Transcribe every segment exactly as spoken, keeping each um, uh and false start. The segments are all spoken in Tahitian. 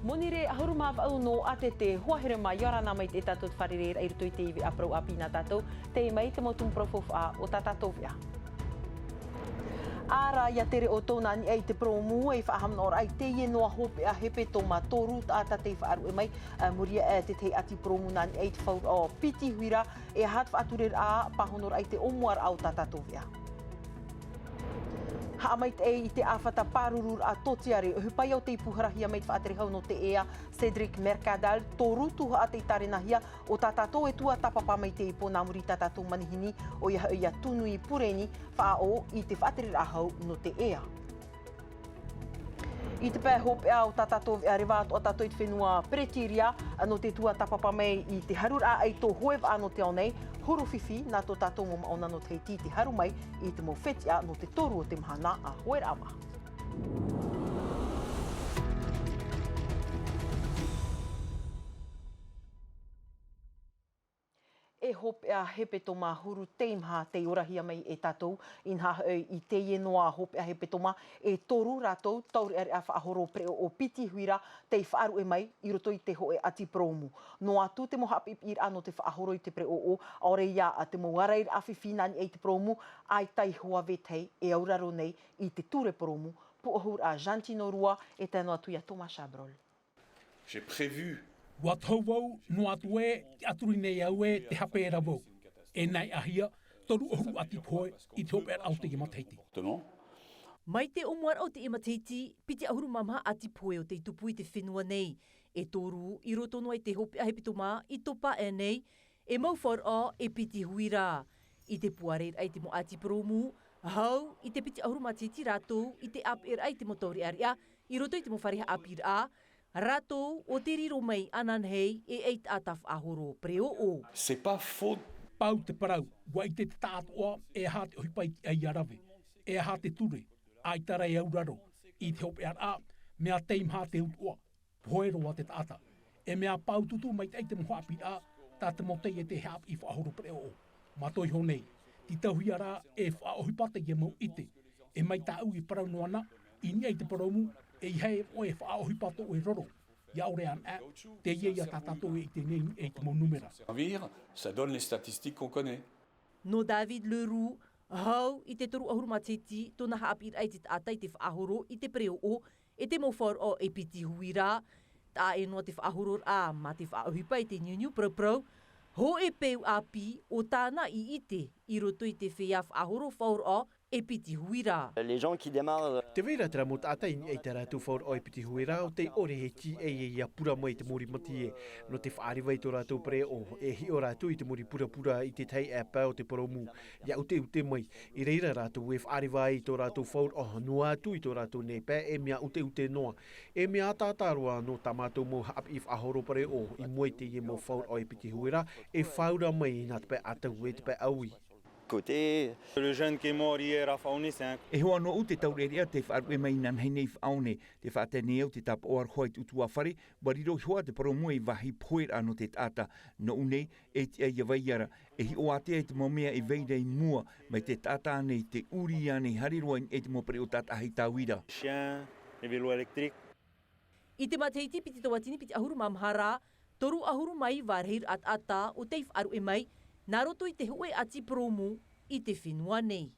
Monirē ʻahuru mā vaʻu nō ʻātete, hoa here mā, ʻia ora na mai te tātou fārereiraʻa i roto i te ivi ʻāparau ʻāpī nā tātou, tei mai te mau tumu parau faufaʻa o tā tātou veʻa. ʻĀ rā, ʻia tere ʻoutou nā niʻa i te purōmu e faʻahaʻamanaʻoraʻa i teie noa hopeʻa hepetoma, toru taʻata tei faʻaruʻe mai, ā, muri iho i te tahi ʻati purōmu nā niʻa i te fauraʻo piti huira, e aha te faʻatureraʻa, pāhonoraʻa i te ʻōmuaraʻa o tā tātou veʻa. Haʻamaitaʻi i te ʻāfata pārururaʻa tōtiare, ʻohipa ïa ʻo tei pūharahia mai te faʻatere hau nō te ʻēa, Cédric Mercadal, toru tuhaʻa tei tārenahia, ʻo tā tātou e tuatāpapa mai te ipo nā muri i tā tātou manihini, ʻoia hoʻi ʻo Tūnui Pureni, faʻaʻō i te faʻatereraʻa hau nō te ʻēa. I te pae hopeʻa o tā tātou veʻa, reva atoʻa tātou i te fenua Peretiria, nō te tuatāpapa mai i te haruraʻa ʻaito hoe vaʻa nō te ao nei, huru fifi nā tō tātou mau māʻona nō Tahiti i te haru mai i te mau fetiʻa nō te toru o te mahana ā hoeraʻa mā. E hopeʻa hepetoma huru teimaha tei orahia mai e tātou, inaha hoʻi i teie noa hopeʻa hepetoma, e toru rātou taureʻareʻa faʻahoro pereʻoʻo piti huira tei faʻaruʻe mai i roto i te hōʻē ʻati purōmu. Noa atu te mau haʻapiʻipiʻiraʻa nō te faʻahoro i te pereʻoʻo, ʻaore ïa te mau ārairaʻa fifi nā niʻa i te purōmu, ʻaita i hoa vetahi e auraro nei i te ture purōmu, pūʻohuraʻa Jantino Rua, e tae noa atu ia Thomas Chabrol. J'ai prévu. ʻUa tohu vau, noa atu ē, tē ʻaturi nei au ē te hape ra vau. E naeʻahia, toru ʻahuru ʻati pohe i te hopeʻaraʻa o teie matahiti. Mai te ʻōmuaraʻa o teie matahiti, piti ʻahuru mā maha ʻati pohe ʻo tei tupu i te fenua nei. E toru, i roto noa i te hopeʻa hepetoma i topa aʻe nei, e mau fauraʻo e piti huira. I te puareiraʻa i te mau ʻati purōmu, hau i te piti ʻahuru matahiti rātou i te ʻāpeʻeraʻa i te mau taureʻareʻa i roto i te mau fare haʻapiʻiraʻa, rātou ʻo tē riro mai ananahi e ʻei taʻata faʻahoro pereʻoʻo. C'est pas faux. Pau te parau, ʻua ʻite te taʻatoʻa e aha te ʻohipa i te ʻai ʻa rave, e aha te ture, ʻaita rā e auraro i te hopeʻaraʻa, mea teimaha te utuʻa, pohe roa te taʻata. E mea pāutuutu maitaʻi te mau haʻapiʻiraʻa, tā te mau taiete haʻapiʻi faʻahoro pereʻoʻo. Mātou iho nei, tītauhia rā e faʻaʻohipa teie mau ʻite. E mai tāʻu i parau noa na, i niʻa i te purōmu, ʻeiaha e faʻaʻohipa tō ʻoe roro. ʻIa ʻore anaʻe, teie ïa tā tātou e ʻite nei i niʻa i te mau nūmera. Servir, ça donne les statistiques qu'on connaît. Nō David Leroux, hau i te toru ʻahuru matahiti tōna haʻapiʻiraʻa i te taʻata i te faʻahoro i te pereʻoʻo, e te mau fauraʻo e piti huira. Taʻa ʻē noa te faʻahororaʻa mā te faʻaʻohipa i te niuniu paraparau, hōʻē peu ʻāpī ʻo tāna i ʻite i roto i te feiā faʻahoro fauraʻo e piti huira. Les gens qui démarrent, euh, Tē vai ra terā mau taʻata i niʻa i tā rātou fauraʻo e piti huira ʻo tē ʻore e tīaʻi ʻia pura mai i te mōrī mātaʻi, nō te faʻareva i tō rātou pereʻoʻo, e hiʻo rātou i te mōrī purapura i te tahi ʻāpae o te purōmu, ʻia ʻuteʻute mai. I reira rātou e faʻareva ai i tō rātou fauraʻo, noa atu i tō rātou nei pae e mea ʻuteʻute noa. E mea ʻataʻata roa nō tā mātou mau haʻapiʻi faʻahoro pereʻoʻo i mua i teie mau fauraʻo e piti huira e faʻaura mai nā te pae ʻatau e te pae ʻaui. Côté. Le jeune qui est mort hier à Faone, c'est un... E hoa noa ʻu te taureʻareʻa tei faʻaruʻe mai inanahi nei i Faone, tē faʻatae nei au te tāpaʻo aroha i te ʻutuāfare, ʻua riro iho ā te purōmu ei vāhi poheraʻa nō te taʻata. Nō ʻu nei, e tiʻa ʻia vai ra, e hiʻo ātea i te mau mea e vai ra i mua, mai te taʻata ānei, te ʻūrī ānei, haere roa i niʻa i te mau pereʻoʻo tātaʻahi tauira. Chien, les vélos électriques. I te matahiti piti tauatini piti ʻahuru mā maha ra, toru ʻahuru mā iva rahiraʻa taʻata ʻo tei faʻaruʻe mai, nā roto i te hōʻē ʻati purōmu i te fenua nei.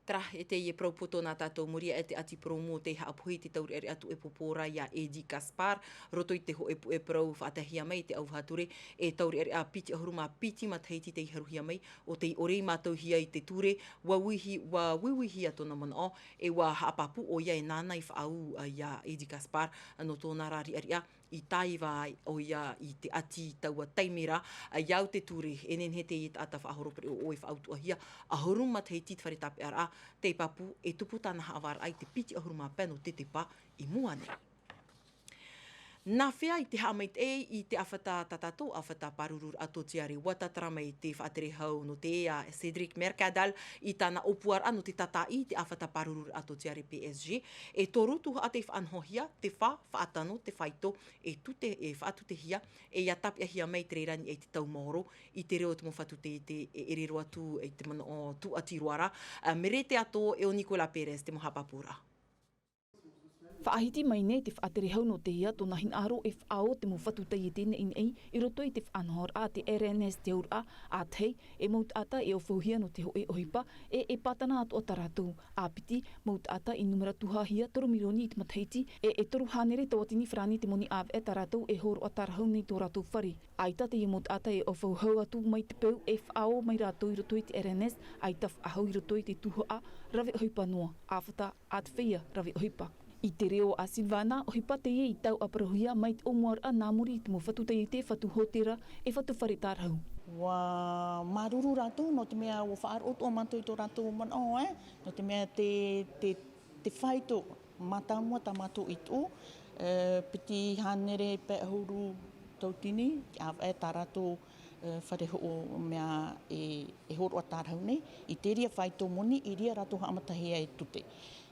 Terā e teie parau poto nā tātou, muri aʻe te ʻati purōmu ʻo tei haʻapohe i te taureʻareʻa tuʻepopo ra ia Eddie Gaspard, roto i te hōʻē puʻe parau faʻataehia mai i te ʻauvaha ture, e taureʻareʻa piti ʻahuru mā piti matahiti tei haruhia mai, ʻo tei ʻore i mātauhia i te ture, ʻua uiuihi-, ʻua uiuihia tōna manaʻo, e ʻua haʻapāpū ʻoia e nāna i faʻaū, ā, ia Eddie Gaspard, nō tōna rā riʻariʻa, i tāiva ai ʻoia i te ʻati i taua taime ra, ā, i au te ture, e nehenehe teie taʻata faʻahoro pereʻoʻo e faʻautuʻahia, ʻahuru matahiti te fare tāpeʻaraʻa, tei pāpū e tupu tāna haʻavāraʻa i te piti ʻahuru mā pae nō tetepa i mua nei. Nā hea i te haʻamaitaʻi i te ʻāfata tā tātou, ʻāfata pārururaʻa tōtiare, ʻua tātara mai te faʻatere hau nō te ʻēa Cédric Mercadal i tāna ʻōpuaraʻa nō te tātaʻi i te ʻāfata pārururaʻa tōtiare P S G, e toru tuhaʻa tei faʻanahohia, te fā, faʻatano, te faito, e tute, e faʻatutehia, e ʻia tāpeʻahia mai te reira nei i te tau maoro, i te reo o te mau fatu taiete, e ʻere roa atu i te manaʻo tūʻati roa ra, ā, Merete Ato e ʻo Nicolas Pérez te mau haʻapāpūraʻa. Faʻahiti mai nei te faʻatere hau nō te ia tōna hinaʻaro e faʻaō te mau fatu taiete nei nei i roto i te faʻanahoraʻa a te R N S te auraʻa ʻātahi e mau taʻata e ʻaufauhia nō te hoʻe ʻohipa e e pātana atoʻa tā rātou ʻāpiti mau taʻata i numera tuhahia toru mirioni i te matahiti e e toru hānere tauatini farāni te moni ʻāvaʻe tā rātou e hōroʻa tārahu nei tō rātou fare. ʻAita teie mau taʻata e ʻaufau hau atu mai te peu e faʻaō mai rātou i roto i te R N S ʻaita faʻahou i roto i te tuhaʻa rave ʻohipa noa ʻāfata a te feiā rave ʻohipa. I te reo a Silvana ʻohipa teie i tauʻaparauhia mai te ʻōmuaraʻa nā muri i te mau fatu taiete fatu hōtēra e fatu fare tārahu. Ua māuruuru rātou nō te mea ua faʻaroʻo atoʻa mātou i tō rātou manaʻo e nō te mea te te te faito mātāmua tā mātou i tuʻu e piti hānere pae ʻahuru tauatini te ʻāvaʻe tā rātou e fare hoʻo mea e e hōroʻa tārahu nei i te reira faito moni i reira rātou haʻamatahia e tute.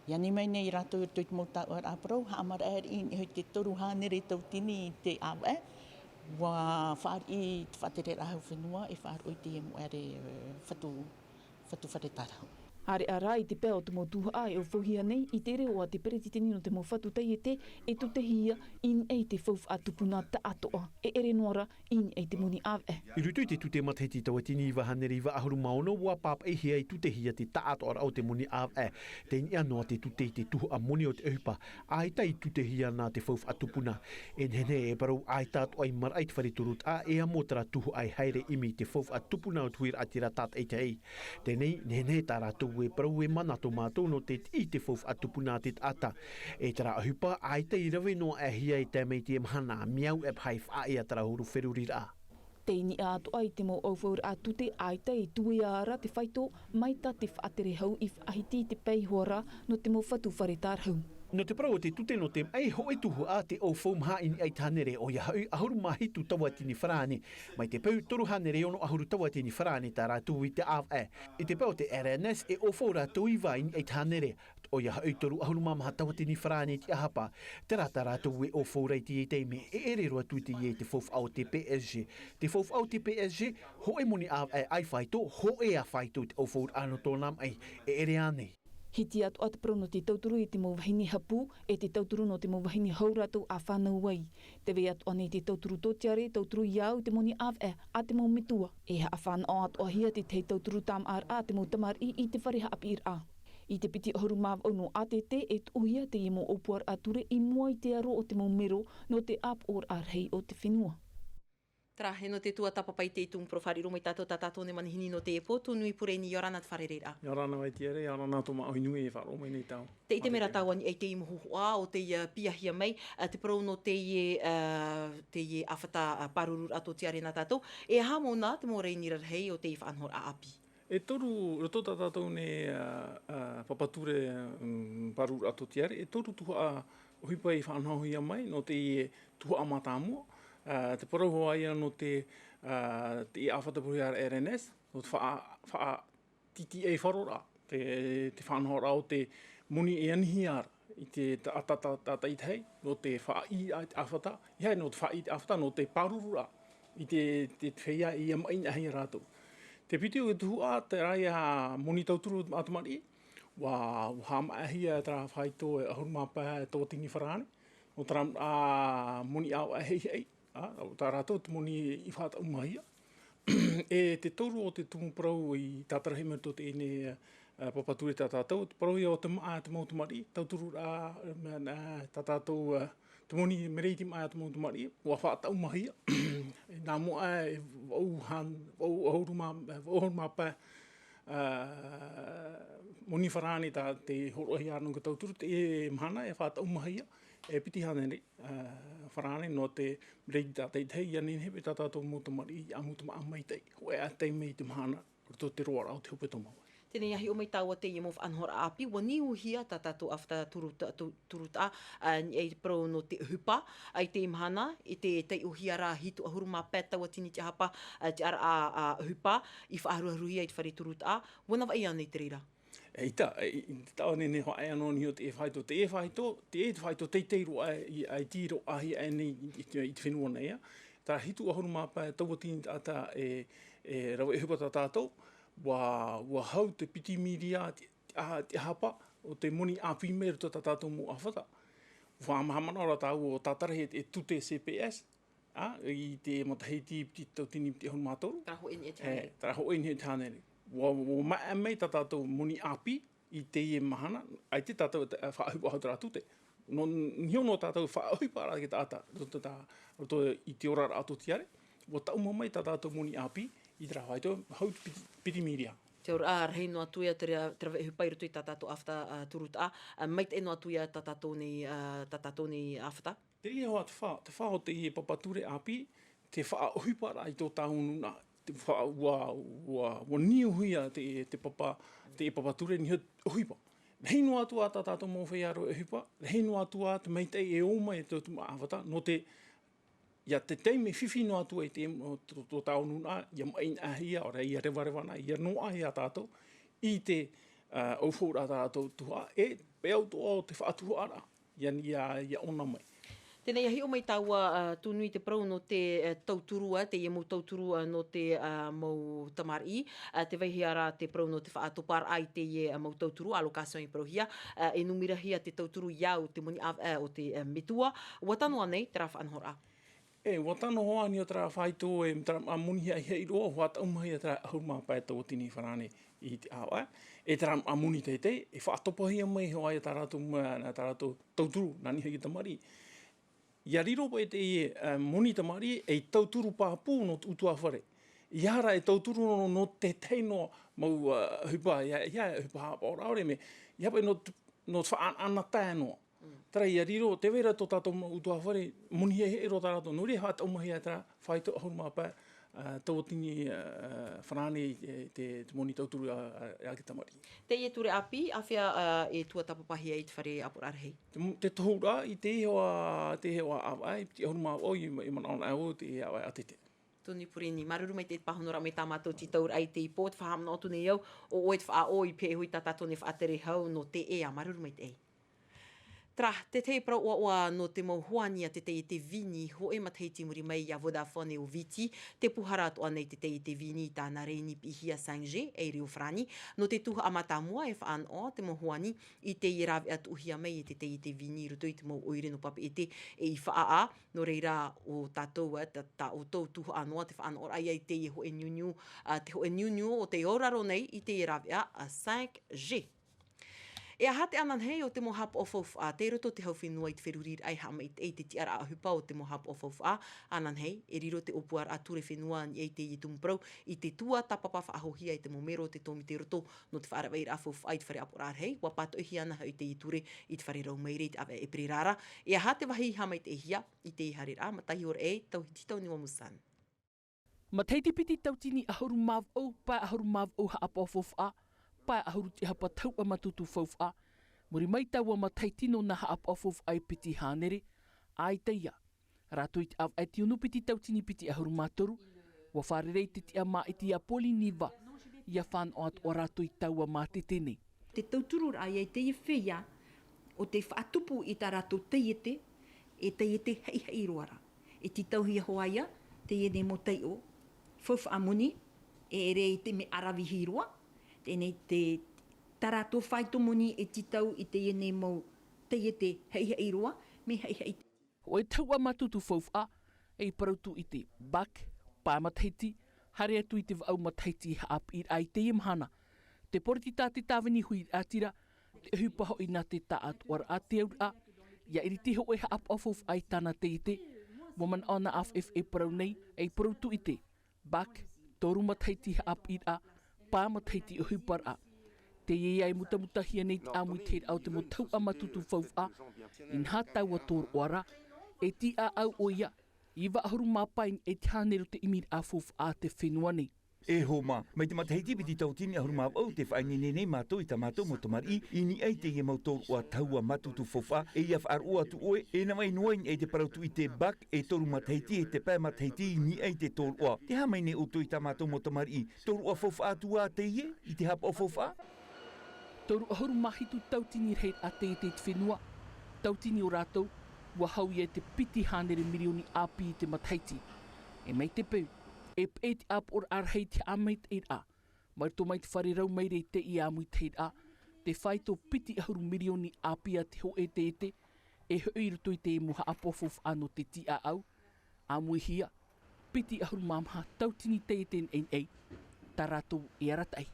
I ani mai nei rātou i roto i te mau taʻuaraʻa parau haʻamaraʻa riʻi i niʻa i te toru hānere tauatini i te ʻāvaʻe ua fāriʻi te faʻatereraʻa hau fenua e faʻaroʻo i teie mau ʻere e fatu fatu fare tārahu. ʻAreʻa rā i te pae o te mau tuhaʻa e ʻaufauhia nei i te reo a te peretiteni nō te mau fatu taiete e tutehia i niʻa i te fau faʻatupuna taʻatoʻa e ʻere noa rā i niʻa i te moni ʻāvaʻe. I roto i te tute matahiti tauatini iva hānere iva ʻahuru mā ono ua pāpaʻihia i tutehia te taʻatoʻaraʻa o te moni ʻāvaʻe. Tei niʻa noa te tute i te tuhaʻa moni o te ʻohipa ʻaita i tutehia nā te fau faʻatupuna. E nehenehe e parau ʻaita atoʻa i maraʻa i te fare turutaʻa e amo terā tuhaʻa e haere ʻimi i te fau faʻatupuna o te huiraʻatira tātaʻitahi. Teie nehenehe tā rātou e parau e mana tō mātou nō te tiʻi i te fau faʻatupuna a te taʻata. E terā ʻohipa ʻaita i rave noa aʻe hia e tae mai i teie mahana mea au e paha i faʻaʻī a terā huru feruriraʻa. Tei niʻa atoʻa i te mau ʻaufauraʻa tute ʻaita i tuea ra te faito mai tā te faʻatere hau i faʻahiti i te pae iho ā rā nō te mau fatu fare tārahu. Nō te parau o te tute nō te maʻi hoʻi tuhaʻa te ʻaufau maha i niʻa i te hānere ʻoia hoʻi ʻahuru mā hitu tauatini farāni mai te peu toru hānere ono ʻahuru tauatini farāni tā rātou i te ʻāvaʻe. I te pae o te R N S e ʻaufau rātou iva i niʻa i te hānere ʻoia hoʻi toru ʻahuru mā maha tauatini farāni i te ʻahapa. Terā tā rātou e ʻaufau ra i teie taime e ʻere roa atu i teie i te faufaʻa o te P S G. Te faufaʻa o te P S G hoʻe moni ʻāvaʻe ʻai faito hoʻe a faito i te ʻaufauraʻa nō tōna maʻi e ʻere ānei. Hiti atoʻa te parau nō te tauturu i te mau vahine hapū e te tauturu nō te mau vahine hau rātou a fānau ai. Te vai atoʻa nei te tauturu tōtiare tauturu i au i te moni ʻāvaʻe a te mau metua e haʻafānaʻo atoʻahia te tahi tauturu tāmāʻaraʻa a te mau tamariʻi i te fare haʻapiʻiraʻa. I te piti ʻahuru mā vaʻu nō ʻātete e tuʻuhia teie mau ʻōpuaraʻa ture i mua i te aro o te mau mero nō te ʻāpoʻoraʻa rahi o te fenua. Tarahe nō te tuatāpapa i te tumu parau fāriʻi mai tātou tā tātou nei manihini nō te pō tū nui pure nei ʻia ora na te fārereiraʻa. ʻIa ora na vai tiare ʻia ora na tō māʻohi nui e faʻaroʻo mai nei tāu. Te ʻite mai rā tāua ni ai te mohohoʻa o teie piahia mai te parau nō teie teie ʻāfata pārururaʻa tōtiare nā tātou e aha mau nā te mau rēni rarahi o teie faʻanahoraʻa ʻāpī. E toru roto tā tātou nei papa ture pārururaʻa tōtiare e toru tuhaʻa ʻohipa i faʻanahohia mai nō teie tuhaʻa mātāmua. Te parau hoʻi ia nō te teie ʻāfata parau ia R N S nō te faʻa faʻa titi ei faroraʻa te faʻanahoraʻa o te moni e anihia ra i te taʻata tātaitahi nō te faʻaʻī i te ʻāfata ia nō te faʻaʻī i te ʻāfata nō te pārururaʻa i te feiā ia maʻi naʻa hia rātou. Te piti o te tuhaʻa te rā ia moni tauturu o te tamariʻi ua haʻamaʻahia te rā faito e ʻahuru mā pae e tauatini farāni nō te rā moni ʻāvaʻe heiheʻi. Tā rātou te moni i faʻataʻumahia. E te toru o te tumu parau i tātarahia mai tō teie nei papa ture tā tātou te parau ia o te maʻa te mau tamariʻi tauturu rā tā tātou te moni mereti maʻa te mau tamariʻi ua faʻataʻumahia. Nā mua e vaʻu ʻahuru mā pae moni farāni tā te horoʻahia ana o te tauturu te mahana e faʻataʻumahia e piti hānere farāne nō te reira tātaitahi ia nehenehe e tā tātou mau tamariʻi ia mau tamaʻa maitaʻi hoʻi a taime i te mahana roto te roaraʻa o te hope tōmau. Tēnei a hiʻo mai tāua teie mau faʻanahoraʻa ʻāpī ua niuhia tā tātou ʻāfata turutaʻa i te parau nō te ʻohipa i te mahana i te taiʻohia rā hitu ʻahuru mā pae tauatini te ʻahapa te ʻaraʻa ʻohipa i faʻaharuharuhia i te fare turutaʻa ua navaʻi ana i te reira. E ʻita i te taʻo nei nei hoʻi anō niho te e faito te e faito te e faito teitei roa i te roa ahi aʻe nei i te fenua nei ia. Tā hitu ʻahuru mā pae tauatini taʻata e rave ʻohipa tā tātou ua hau te piti miria te ʻahapa o te moni ʻāpī mai roto tā tātou mau ʻāfata. Faʻamahamana ora tāua o tātarahi e tute C P S, a, i te matahiti piti tautini piti ʻahuru mā toru. Tara hoʻi ni e te hānere. Tara hoʻi ni e te hānere. Ua, ua maʻa mai tā tātou moni ʻāpī i teie mahana, ʻaita tātou e faʻaʻohipa hau terā tute. Nō, niho nō tātou faʻaʻohipa rā te taʻata, roto tā, roto i te oraraʻa o tō tiare, ua taʻuma mai tā tātou moni ʻāpī i terā faito, hau piti, piti miria. Te auraʻa, rahi noa atu ia terā, terā ʻohipa i roto i tā tātou ʻāfata, ā, turutaʻa, ā, maitaʻi noa atu ia tā tātou nei, ā, tā tātou nei ʻāfata. Terā hoʻi te fā, te fā o teie papa ture ʻāpī, te faʻaʻohiparaʻa i tō tātou nūnaʻa, te fa-, ua, ua, ua niuhia te, te papa, te papa ture niho ʻohipa. Rahi noa atu ā tā tātou mau feiā roa ʻohipa, rahi noa atu ā te maitaʻi e ō mai e tō tātou mau ʻāfata, nō te, ia te taime fifi noa atu ai te, tō, tō tātou nūnaʻa, ia maʻinaʻahia, ʻaore ia revareva na, ia noaʻa ia tātou, i te, ā, ʻaufauraʻa tā rātou tuhaʻa, e, pae atoʻa o te faʻatuhaʻaraʻa. Ia, ia, ia ʻōna mai. Tēnei ia hiʻo mai tāua, ā, tonu i te parau nō te, ā, tauturu, ā, teie mau tauturu, ā, nō te, ā, mau tamariʻi, ā, tē vai hia rā te parau nō te faʻatoparaʻa i teie, ā, mau tauturu, allocation i parauhia, ā, e numirahia te tauturu i au te moni ʻāvaʻe, ā, o te, ā, metua, ua tano ānei terā faʻanahoraʻa? E, ua tano hoʻi ānei o terā faito e, terā, ā, moni haʻihaʻi roa, ua taʻumahia terā ʻahuru mā pae tauatini farāne i te ʻāvaʻe, e terā, ā, moni teitei, e faʻatopahia mai hoʻi ia tā rātou, ā, tā rātou tauturu, nā niʻa i te tamariʻi. Ia riro paʻi teie, ā, moni tamariʻi, ei tauturu pāpū nō te ʻutuāfare. ʻEiaha rā e tauturu nō, nō te tahi noa mau, ā, ʻohipa, ia, ia, ʻohipa haʻapaʻo ʻaore, mea, ia paʻi nō te, nō te faʻaʻanaʻanatae noa. Mm. Terā ia riro, tē vai ra tō tātou mau ʻutuāfare, moni haʻihaʻi roa tā rātou, nō reira e faʻataʻumahia terā faito ʻahuru mā pae, ā, tauatini, ā, farāne i te, te, te moni tauturu a, a, a te tamariʻi. Teie ture ʻāpī, āfea, ā, e tuatāpapahia i te fare ʻāpoʻoraʻa rahi? Te, te tohuraʻa i te iho a, te iho a ʻāvaʻe, piti ʻahuru mā vaʻu, i, i manaʻo na au te ʻāvaʻe ʻātete. Tony Purini, māuruuru maitaʻi i te pāhonoraʻa mai tā mātou tītauraʻa i teie pō, te faʻahaʻamanaʻo atu nei au, ʻo ʻoe te faʻaʻō i pēʻe hoʻi tā tātou nei faʻatere hau nō te ea, māuruuru maitaʻi. Terā, te tahi parau ʻoaʻoa nō te mau hoani a te taiete Vini, hōʻē matahiti i muri mai ia Vodafone o Viti, tē pūhara atoʻa nei te taiete Vini i tāna rēni piʻihia cinq G, ei reo farāni, nō te tuhaʻa mātāmua e faʻanaho te mau hoani i teie rāveʻa tuʻuhia mai e te taiete Vini i roto i te mau ʻoire nō Papeʻete e i Faʻaʻā, nō reira ʻo tātou, ā, tā, tā ʻoutou tuhaʻa noa te faʻanahoraʻa ia i teie hōʻē niuniu, ā, te hōʻē niuniu o tei auraro nei i teie rāveʻa, ā, cinq G. E aha te ananahi o te mau haʻapaʻo faufaʻa, tei roto te hau fenua i te feruriraʻa e haʻamaitaʻi i te tiʻaraʻa ʻohipa o te mau haʻapaʻo faufaʻa, ananahi, e riro te ʻōpuaraʻa ture fenua i teie tumu parau, i te tuatāpapa faʻahouhia e te mau mero o te tōmite roto nō te faʻaravaʻiraʻa faufaʻa i te fare ʻāpoʻoraʻa rahi, ua pātoʻihia ana hoʻi teie ture i te fare rau maire i te ʻāvaʻe ʻēperēra ra. E aha te vāhi i haʻamaitaʻihia i teie haereraʻa, matahiora e, tauhiti tau niua Musan. Matahiti piti tautini ʻahuru mā vaʻu, pae ʻahuru mā vaʻu haʻapaʻo faufaʻa, pae ʻahuru tiʻahapa tahuʻa mātutu faufaʻa. Muri mai taua matahiti nō nā haʻapaʻo faufaʻa e piti hānere, ʻaita ia. Rātou i te ʻāvaʻe tiunu piti tautini piti ʻahuru mā toru, ua fārerei te tiʻa māʻiti a Pauline Niva, ʻia fānaʻo atoʻa rātou i taua mātete nei. Te tautururaʻa ia i teie feiā, ʻo tei faʻatupu i tā rātou taiete, e taiete haʻihaʻi roa ra. E tītauhia hoʻi ia, teie nei mau taiʻo, faufaʻa moni, e ʻere i te mea ʻaravihi roa, teie nei te, tā rātou faito moni e tītau i teie nei mau taiete haʻihaʻi roa, mea haʻihaʻi. Hōʻē tahuʻa mātutu faufaʻa, ei parau tūʻite, bac, pae matahiti, haere atu i te vaʻu matahiti haʻapiʻiraʻa i teie mahana. Te poritita te tāvini huiraʻatira, te ʻohipa hoʻi nā te taʻatoʻaraʻa te auraʻa, ʻia ʻiriti hōʻē haʻapaʻo faufaʻa i tāna taiete, ua manaʻo ana ʻāfaʻifaʻi e parau nei, ei parau tūʻite, bac, toru matahiti haʻapiʻiraʻa, pae matahiti ʻohiparaʻa. Teie ia e mutamutahia nei te ʻāmuitahiraʻa o te mau tahuʻa mātutu faufaʻa, inaha taua tōroʻa ra, e tīaʻau ʻoia, iva ʻahuru mā pae i niʻa i te hānere o te ʻimiraʻa faufaʻa a te fenua nei. E hoa mā, mai te matahiti piti tautini ʻahuru mā vaʻu tē faʻaineine nei mātou i tā mātou mau tamariʻi, i niʻa i teie mau tōroʻa tahuʻa mātutu faufaʻa, e ʻia faʻaroʻo atu ʻoe, e navaʻi noa i niʻa i te parau tūʻite bac, e toru matahiti e te pae matahiti i niʻa i te tōroʻa. Tē haʻamāuruuru nei ʻoutou i tā mātou mau tamariʻi, tōroʻa faufaʻa atu ā teie, i te haʻapaʻo faufaʻa? Toru ʻahuru mā hitu tautini rahiraʻa taiete i te fenua, tautini o rātou, ua hau ia i te piti hānere mirioni ʻāpī i te matahiti. E mai te peu, e peʻe te ʻāpoʻoraʻa rahi i te haʻamaitaʻiraʻa, mai roto mai te fare rau maire i teie ʻāmuitahiraʻa, te faito piti ʻahuru mirioni ʻāpī a te hōʻē taiete, e hoʻi i roto i te mau haʻapoʻo faufaʻa nō te tiʻaʻau, ʻāmuihia, piti ʻahuru mā maha tautini taiete naʻinaʻi, tā rātou e arataʻi.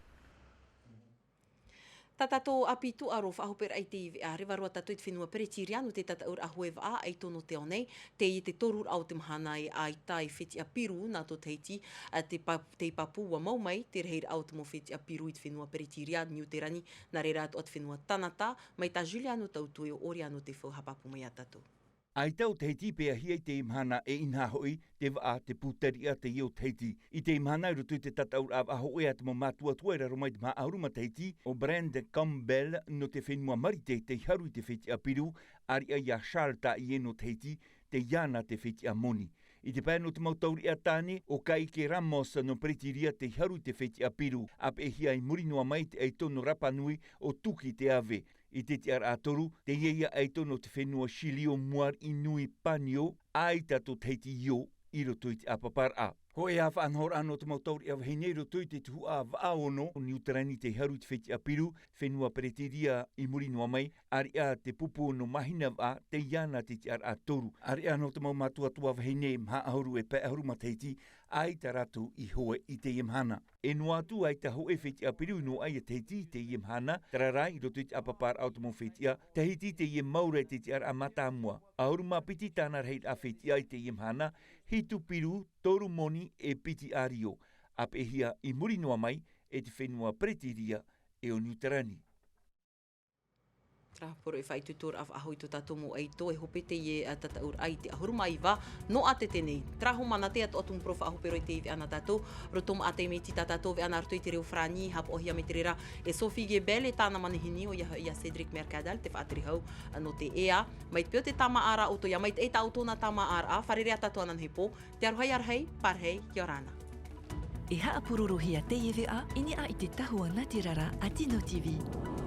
Tā tātou ʻāpī tūʻaro faʻahoperaʻa i teie veʻa, reva roa tātou i te fenua Peretiria nō te tataʻuraʻa hoe vaʻa ʻaito nō te ao nei, teie te toruraʻa o te mahana e ʻaita e fetiʻa piru nā tō Tahiti, ā, te pa-, te pāpū ua mau mai te rahiraʻa o te mau fetiʻa piru i te fenua Peretiria, Niuterani, nā reira atoʻa te fenua Tanata, mai tā Juliano Tautu e ʻoʻori anō te faufaʻa pāpū mai iā tātou. ʻAita ʻo Tahiti i peʻahia i teie mahana, e inaha hoʻi te vaʻa, te pūtariʻa teie o Tahiti. I teie mahana, i roto i te tataʻuraʻa vaʻa hōʻē a te mau mātuatua e raro mai te maha ʻahuru ma Tahiti, ʻo Brand Campbell nō te fenua Marite tei haru i te fetiʻa piru, ʻāreʻa iā Charles Taʻie nō Tahiti, tei iāna te fetiʻa moni. I te pae nō te mau tauriʻa tāne, ʻo Kaike Ramos nō Peretiria tei haru i te fetiʻa piru, ʻāpeʻehia i muri noa mai te ʻaito nō Rapa Nui ʻo Tuki Te Ave. I te tiʻaraʻa toru, teie ia ʻaito nō te fenua Chili ʻo Muariʻi Nui Panio, ʻaita tō Tahiti io i roto i te ʻāpaparaʻa. Hōʻē ā faʻanahoraʻa nō te mau tauriʻa vahine i roto i te tuhaʻa vaʻa ono, ʻo Niuterani tei haru i te fetiʻa piru, fenua Peretiria i muri noa mai, ʻāreʻa te pupu nō Mahina Vaʻa, tei iāna te tiʻaraʻa toru. ʻĀreʻa nō te mau mātuatua vahine maha ʻahuru e pae ʻahuru ma Tahiti, ʻaita rātou i hoe i teie mahana. E noa atu ʻaita hōʻē fetiʻa piru i noaʻa iā Tahiti i teie mahana, terā rā, i roto i te ʻāpaparaʻa o te mau fetiʻa, Tahiti teie mau ra i te tiʻaraʻa mātāmua. ʻAhuru ma piti tāna rahiraʻa fetiʻa i teie mahana, hitu piru, toru moni, e piti ʻārio. ʻĀpeʻehia i muri noa mai e te fenua Peretiria e ʻo Niuterani. Terā poro e faʻaitoitoraʻa faʻahou i tō tātou mau ʻaito, e hope teie, ā, tataʻuraʻa i te ʻahuru ma iva nō ʻātete nei. Terā hōmana te atoʻa tumu parau faʻahou, pērā i teie veʻa nā tātou, roto maʻa te miti tā tātou veʻa nā roto i te reo farāni, haʻapaʻohia mai te reira e Sophie Gebel, e tāna manihini ʻoia hoʻi iā Cédric Mercadal, te faʻatere hau, ā, nō te ʻēʻa. Mai te peu o te tāmāʻaraʻa ʻoutou, ʻia maitaʻi tā ʻoutou nā tāmāʻaraʻa, fārerei ā tātou ananahi pō, te aroha ʻia rahi, pārahi, ʻia ora na. E haʻapurorohia teie veʻa i niʻa i te tahua natirara a Tino TV.